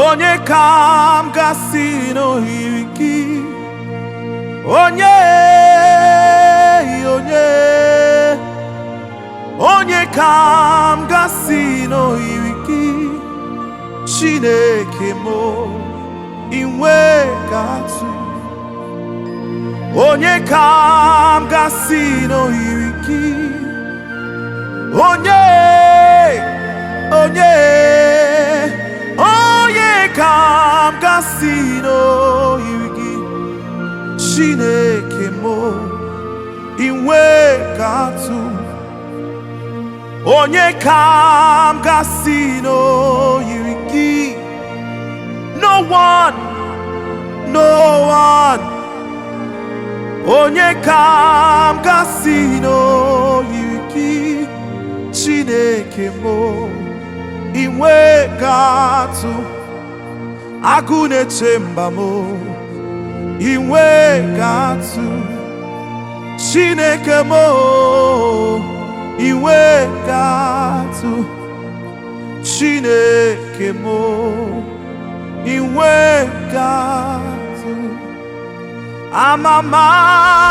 Onye ka m ga-asị na o yiri gị? Onye, onye, onye ka m ga-asị na o yiri gị? Chineke m, inwe ga-atụ. Onye ka m ga-asị na o yiri gị? Onye, onye, onye ka m ga-asị na o yiri gị? Chineke m, inwe ga-atụ. Onye ka m ga-asị na o yiri gị? No one, no one. Onye ka m ga-asị na o yiri gị? Chineke m, inwe ga-atụ. Agụ na-eche mba m, inwe ga-atụ. Chineke m, inwe ga-atụ. Chineke m, inwe ga-atụ. Amama.